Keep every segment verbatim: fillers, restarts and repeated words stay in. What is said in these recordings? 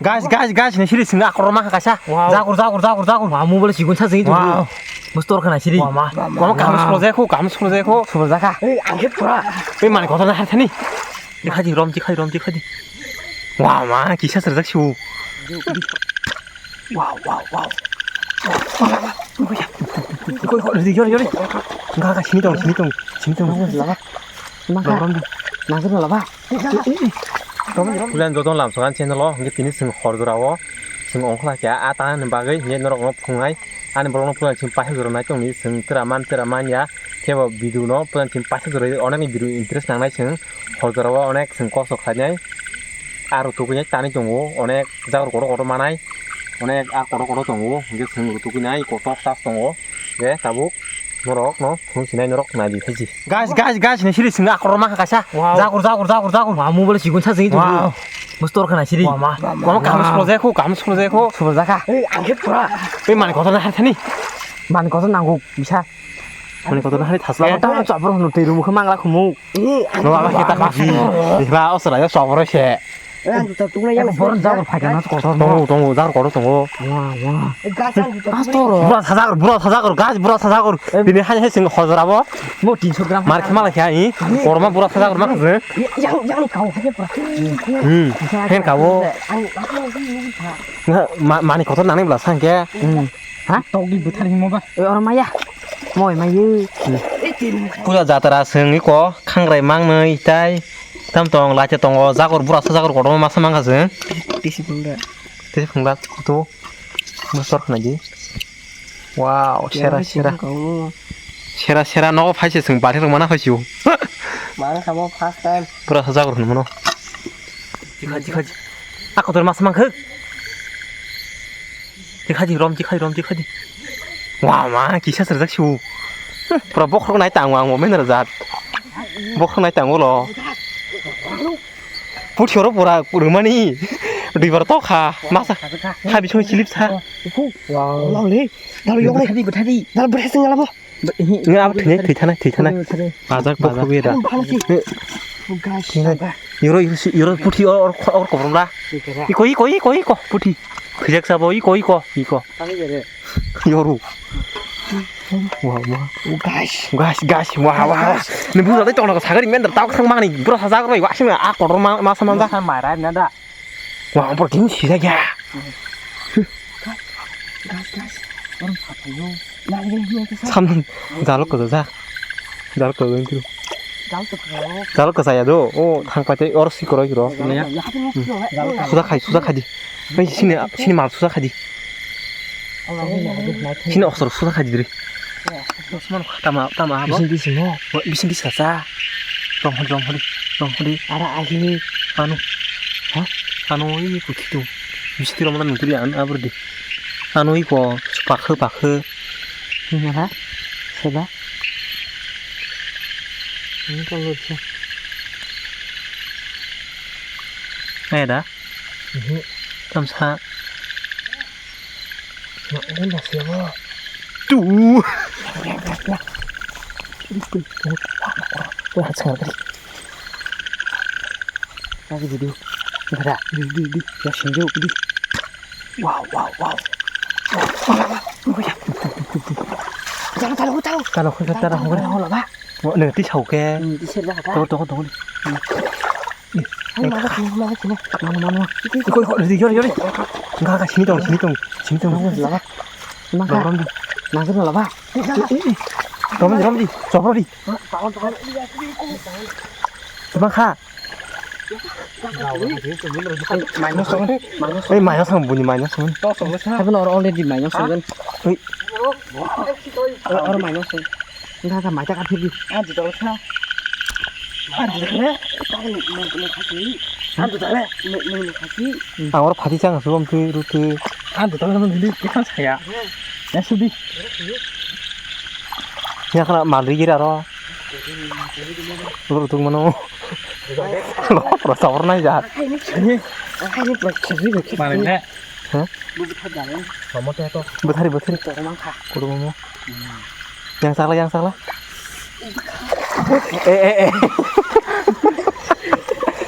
Guys, guys, guys, ni siri singa akorma kaisa. Wow. Jagur, jagur, jagur, jagur. Wow, mobile sigun sa singi. Wow. Mustor khana siri. Wow, ma. Mama kamu sulo jai ko, kamu sulo jai ko. Sulo jaka. Ei, angke pura. Ei, mani kotor na harthani. Dikhaji, rom dikhaji, rom dikhaji. Wow, ma, kisa serjak siu. Wow, wow, wow. Koi, koi, yori, yori. Enggak, enggak, sini dong, sini dong, sini dong. Lama. Lama. Nang kena lama. Pulan joto lamsokan channel o hingke tini seng hor jora o seng ongkhla kya a ta ni bagwi hingke norok no phungnai ani borok no pulan seng paisa jora nai tongni seng tera man tera man ya kebo video no pulan seng paisa jora onani video interest nangnai seng hor jora o onek seng kosto khlainai aro tubui tani tongo onek jagar kotor kotor manai onek a kotor kotor tongo hingke seng tubui nai kotor tas tongo hingke tabuk norok no phung sinai norok nai di khaji. Guys, guys, guys, ni siri singa akorma kaisa. Wow. Jagur, jagur, jagur, jagur. Wow, mobile sigun sa singi. Wow. Mustor khana siri. Wow, ma. Mama kamu sulo jai ko, kamu sulo jai ko. Sulo jaka. Ei, angke pura. Ei, mani kotor na harthani. Mani kotor nango, bisa. Mani kotor na hari thasla. Lama ta chapro hunu tei rumu khe mangla khumu. Ei, no, aba kita kaji. Dihla osra ya chapro se. Eh, ang juta tukna yang boron jagur phaikha na kotor. Tongo, tongo, jagur kotor tongo. Wah, wah. Eh, gas ang juta. Astor. Bura sajagur, bura sajagur, guys, bura sajagur. Bini hai hai sing hojora bo. Mo tinso gram. Mar khema la kya i. Korma bura sajagur ma khase. Yang, yang kau hai pura. Hmm. Hen kau. Ang, ang, ang, ang, ang. Nga, ma-, mani kotor nani bla sangke. Hmm. Ha? Togdi buthar himo ba. Eh, oro maya. Moi mayu. Puja jatra sengni ko khangrai mangnoi tai. Tam tong lache tongo jagor bura sa jagor kotorma masa mangkha seng. Tisi phungda. Tisi phungda to. Mustor khna di. Wow, sera sera. Sera sera nogo phaise seng bari rok mana phaisio. Mana khamo first time. Bura sa jagor hwnmano. Dikha dikha. A kotor masa mangkha. Dikha di, rom dikha di, rom dikha di. Wah, ma, kisa serjak siu. Pura bokhorok nai tango ang, omen rajat. Bokhorok nai tango lo. Puthi oro pura rwmani. Duibar tokha. Masa. Ha bisong silip sa. Wow. Lole. Dalo yok le. Bwthai di, bwthai di. Dalo bwthai sing alabo. Nge abo thwinai, thwi thanai, thwi thanai. Bajak, bajak. Bokhorok ya da. Ang phalsi. Guys, thwinai. Yoro, yoro, yoro puthi or, or, or kobrom da. Iko, iko, iko, iko, puthi. Khijak sabo, iko, iko, iko. Yoru. Wah, wah. Oh, guys. Guys, guys, wah, wah, wah. Ni buja dai tongna sagari men da tau khang mani. Bro sajak roi, wah, sima a kotor ma, ma samanda. Sa mai rai na da. Wah, bro, kim sijak ya. Guys, guys. Orang apa yo? Samung jaluk ko ja. Jaluk ko wengkru. Jaluk ko saya do. Oh, thang pate or si koroi kro. Suda khai, suda khai di. Bai sini, sini mal suda khai di. Sini osor suda khai di diri. Tama, tama abo. Bising bising mo. Bising bising sa. Rong hodi, rong hodi, rong hodi. Ara ahi. Anu. Ha? Anu i kuchitu. Bising tiro mana nutri an abur di. Anu i ko pakhe pakhe. Ini ha? Seda. Ini kalau bisa. Eh dah. Tamsa. Tu. Wah, sangat kali. Lagi video. Ada. Di, di, di. Ya, sini dulu, di. Wow, wow, wow. Wow, wow, wow. Tahu, tahu, tahu. Tahu, tahu, tahu. Tahu, tahu, tahu. Oh, nanti sauke. Hmm, di sini dah, dah. Tahu, tahu, tahu. Mano, mano, mano. Iko, iko, yori, yori. Enggak, enggak, sini dong, sini dong. Sini dong. Lama. Rom di. Nangkep lama. Rom di, rom di. Coba di. Tebang kha. Minus seven. Eh, minus seven, bunyi minus seven. Tapi orang already minus seven. Oi. Orang minus seven. Enggak, enggak, macam apa sih? Ah, di dalam sana. Ah, di dalam. Ang oro phati chang subam twi rutwi. Ang dotol no nili kiphang saya. Ya sudi. Ya khana malri gira ro. Ro tung mano. Lo pro sabor nai ja. Mane ne. Ha? Bwthari bwthari. Kurumo. Yang sakla, yang sakla. Eh, eh, eh.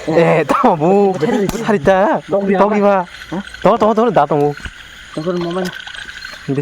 Eh, tamo bu. Bwthari ta. Togi ba. Tongo, tongo, tongo, da tongo. Tongo, mama. Di.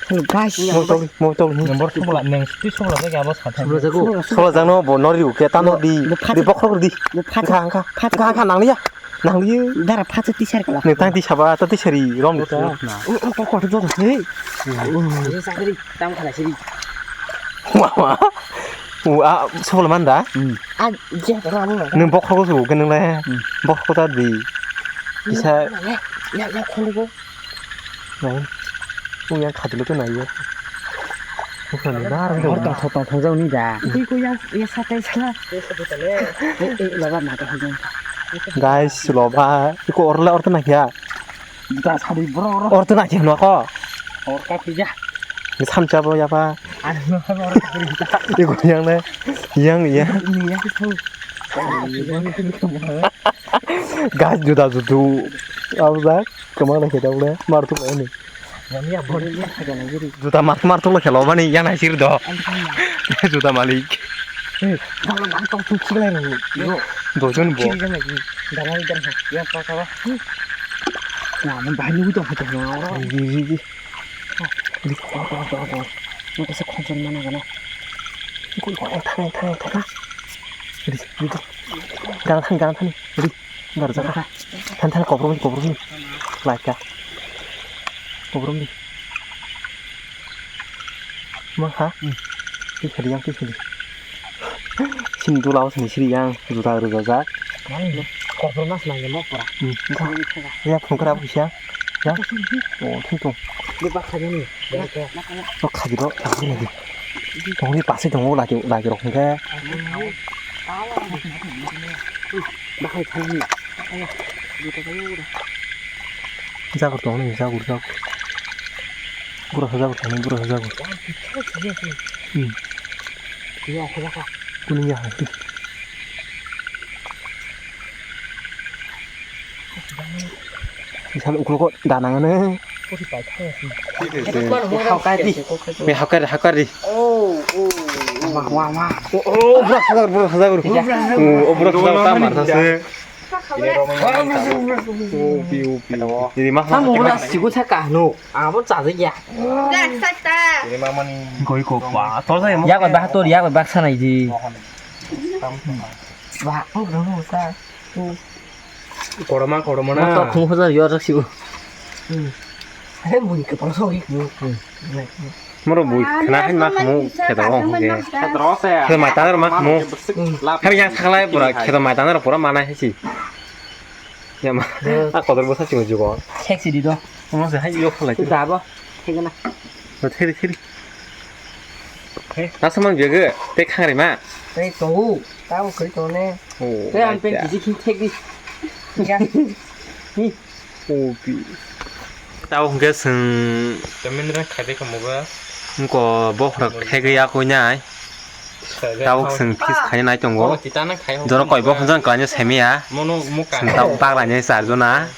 Hello, guys. Mo toli, mo toli. Number sobola, neng twi sobola jagao abo sathai. Sobola jago. Sobola jagno bo nori uke, ta nori. Bo phat-, di bokhok di. Bo phat-, angkha, angkha. Phat-, angkha, angkha, nanglia. Nanglia. Dara phat-, tisar kala. Neng tang tisaba, ta tisari, rom di ta. Ang, ang, kok, kok, jok, hei. Ini sakri, tam khala siri. Wa, wa. Wa, sobola manda? Hmm. Ah, je, ro, ro, ro. Neng bokhok su, ke neng le. Hmm. Bokhok ta di. Kisa. Ya, ya, ya, kholi go. Nai. Uyang khadilo to nai yo. Bukan ni nar ang. Hor tong thong tong thong jao ni da. Twi ko yang ya satai sala. Eh, eh, loba na ta hajong. Guys, loba. Iko orla orta na kya? Da sari bro ro. Orta na kya no ko? Or ka pija. Ni samcha bo ya pa. Ano or ka pija. Iko yang le. Yang ya. Ni ya ki thong. Guys, juda judu. Abjak. Kwmang na khe daule, mar tuk lai ni. Nani ya bori ya khaja na giri. Juta mar, mar tuk lai khe lo bani yang nai sir do. Juta malik. Eh, kalau bantong tuk sik lai ro. Yo. Do jon bo. Sik lai ni. Dana ni dan ha. Ya pa ka ba. Na, man bahai ni uto ha ta na. Di, di, di, di. Di, ko, ko, ko, ko. Mo kasa khonjon mana gana. Ko, ko, thang, thang, thang. Di, di, di. Gang thang, gang thang. Di. Garjak kha. Than than koprok ni koprok ni. Lai kha. Koprok ni. Ma kha. Twi khadi yang twi khadi. Sini dula o sini siri yang juda rwjajak. Koprok mas nang mo pura. Ya phung kra bu kisa. Ya. O thung thung. Ni ba kha ni. Rok khaji rok, khaji lagi. Tongni pasai tongo lagi, lagi rok hingke. Jagur tongo ni, jagur, jagur. Bura jagur tongo, bura jagur. Hmm. Kuning ya, hai. Misal ukulukgo danangani. Hakai di. Hakai di, hakai di. Wah, wah, wah. Oh, bura sajagur, bura sajagur. Oh, bura sajagur, ta mar sase. Upi, upi. Ini mah. Kamu udah siku saya kahno. Abo chajakya. Gak sakta. Goi ko pa. Tor saya mau. Ya, bah, tor, ya, bah, sana di. Bah, oh, belum usah. Koroma, koroma na. Motor thung hoja yo jak sibo. Hmm. Are bui ke pala sogi. Hmm. Moro bui khna hai ma khmu kheto o hwnke. Kheto mai tangnaro ma khmu. Hai yang saklai pura kheto mai tangnaro pura mana hai si. Ya ma. A kotor bosa chungo jugo. Thek si di do. Mo se hai yo khalai. Tu dabo. Thek na. Theri theri. Asa mang jaga, tei khangrima. Tei tongo, tabo kri tone. Oh, tei ang pen kisi khin thek di. Ya. Ni. Oh, pi. Tabo hwnkhe chwng. Tamindra khaide khamoga. Wngko bokhorok thegwi yakui nai. Tabuk chwng feast khaina nai tongo. Joro koi bokhorok jang khlaina saimaya. Chwng tabuk baglainai charjona.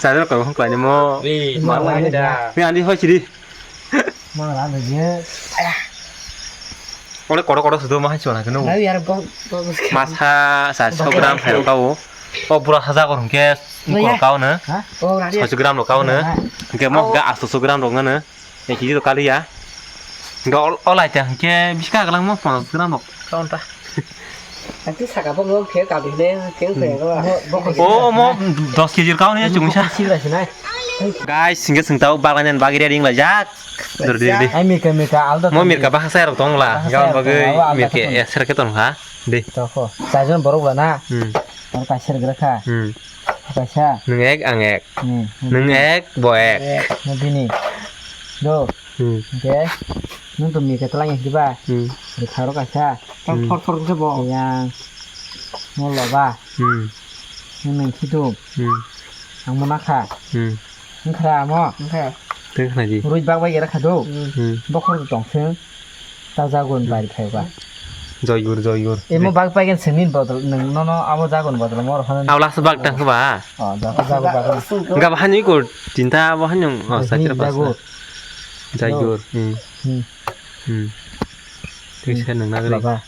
Charjona koi bokhorok khlainai mo. Ni ani hoi chiri. Mang rang de je. Ore kodo kodo sudo ma hai chona keno. Nai yar bo, bo, bo. Masa sa so gram hai rok kau. O bura saja kor hwnkhe. Nai ya. Kor kau no. Ha? O rani. Sa so gram rok kau no. Ha. Hwnkhe mo ga asto so gram rok no. Ek kg rok kali ya. Hwnkhe o, o lai ta hwnkhe biska galang mo ponchas gram rok kau ta. Ang twi saka bo ngok khe kabile khe khe ko. O mo dos kg kau ni chungsa. Sibra sinai. Guys, hwnkhe chwng tabuk baglainani bagwi ready wnglaijak. Dor di di. Ai mirka mirka alda. Mo mirka bahasa rok tong la. Bahasa gaon rok bagwi tong la, alda mirka khe tong. Esra khe tong kha. Di. Toko. Chajon borok la na. Hmm. Ang kaisa rwgra kha. Hmm. Kaisa. Nwng ek, ang ek. Hmm. Nwng ek, bo ek. Ek. Nwng bini. Do. Hmm. Oke. Nwng to mirka twlang ya diba? Hmm. Rwkha rok kaisa. Tang thor thor khe bo. Yang. Mo loba. Hmm. Nwng nang khitu. Hmm. Ang mo nakha. Hmm. Wngkha amo. Wngkha. Tei khna di. Rui bak bai era khadu. Hmm. Bokhor tong thung. Ta jagun bari khai ba. Joygur, joygur. Emo bak pai gen sengni bodol nung nono abo jagun bodol mor hono. Abo last bak tang ba. Oh, jagun jagun. Gab hani ko tinta abo hani. Oh, sakira pas. Jagur. Hmm. Hmm. Hmm. Tisa nang nagri. Baba.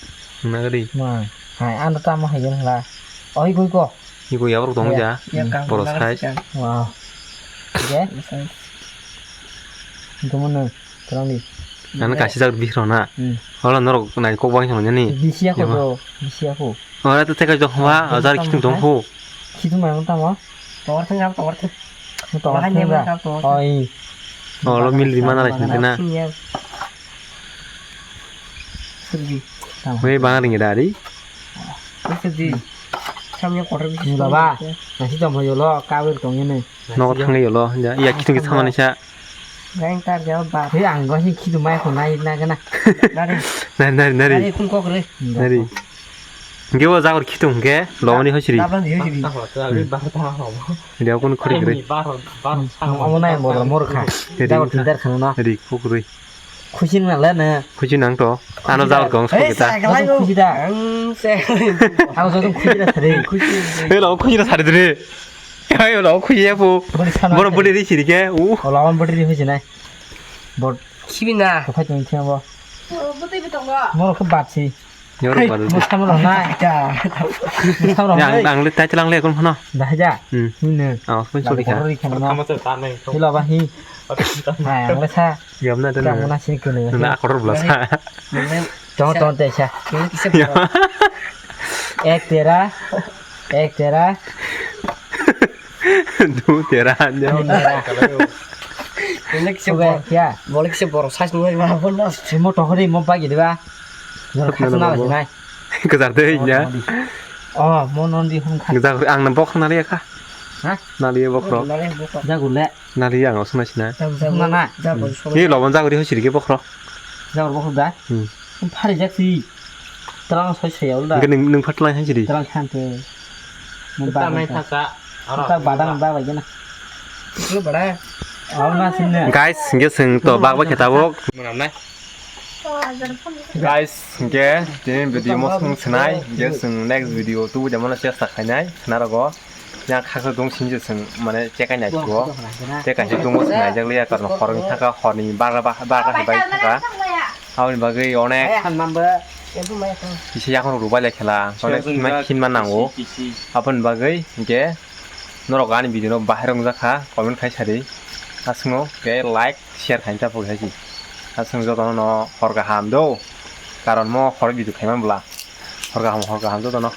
Nang nagri. Ma. Hai, ano tamo hayen la. Oi goi ko. Iko yabrok tong ya, ya, ya, kang borok nang sai. Sikang. Wow. Oke. Size. Iko mana? Terang di. Nang kasijak bihro na. Hmm. Hola norok nai kok bang song jani. Bisi aku ya, ma. Tuh, bisi aku. Ora to teka jok ma, ajar kitung dong ho. Kitung mai tamo. Tawar tengah, tawar tengah. Tawar tengah. Oi. Oh, lo mil di mana lagi na? Sini ya. Sedih. Wei bang ring dari. Sedih. Samnya kotor bisi. Baba, nasi tong yo lo, kawir tong ini. Nok thang yo lo, ya, ya kitung sama ni sa. Gain tar jawab ba. Hei, ang gosni khitu mai ko nai na gana. Nari. Nari, nari, nari. Nari, kun kok re. Nari. Hingke o jagor khitu hingke, loboni hosiri. Tabla ni hosiri. Dia kun khori kre. Amo nai bodol mor kha. Jagor thindar khana na. Ri, kok ri. Khusi nang le na. Khusi nang to. Ano jagor kong. Hei, sa kita. Khusi da. Ang se. Ang jodong khusi da thare. Khusi. Hei, lo khusi da thare dire. Ayo lo khuye pu. Bori sana. Boro bori ri siri ke. U. Ola on bori ri hoi sinai. Bot. Khibi na. Ko phai tong thia bo. Butui bi tongo. Moro ko bat si. Nyor bat. Mo samo lo na. Ja. Mo samo lo. Yang ang le tai lang le kon phano. Dah ja. Hmm. Ni ne. Aw, pun sori ka. Boro ri khana. Kama se ta nai. Hila ba hi. Ha, ang le sa. Yam na dan. Kamu na sini kene. Na kotor bla sa. Tong tong te sa. Kisa. Ek tera. Ek tera. Du tera anya. Ini kisa. Oke, bor-, ya. Boleh kisa borok size nunggu apa pun mas. Simo tohori mo bagi dua. Jor khasna lagi nai. Kejar deh ya. Oh, mo non di hum kha. Kejar ang na bok nali ya kha. Hah? Nali ya bok ro. Nali bok. Jagule. Nali ya ang osna sina. Sona na. Ni lobon jaguri hoi sirike bok ro. Jagor bok da. Hmm. Phari jak si. Terang soi soi ya ulda. Nung nung phatla hai siri. Terang khante. Mo ba. Tamai thasa. Ta badang ba ba gena. Lu bada. Aw na sinne. Guys, hingke sing to bak ba kheta bok. Manam nai. Guys, hingke tini video mo sung sinai, hingke sing next video tu jamo na chesta khainai, khna rogo. Ya khaksa dong sinje sing mane chekai nai tuo. Te kaisa dong mo sing nai jak liya karno horong thaka horni bara ba-, bara hai bai thaka. Aboni bagwi onek. Kisa yakon rubai lai khela, onek khinma, khinma nango. Aboni bagwi hingke norok ani video no bahai rok jakha, comment khai sadi. Aswkno ke like, share khai ta pok hai si. Aswk jotono no hor kaham do. Karon mo hor video khai man bwla. Hor kaham, hor kaham jotono.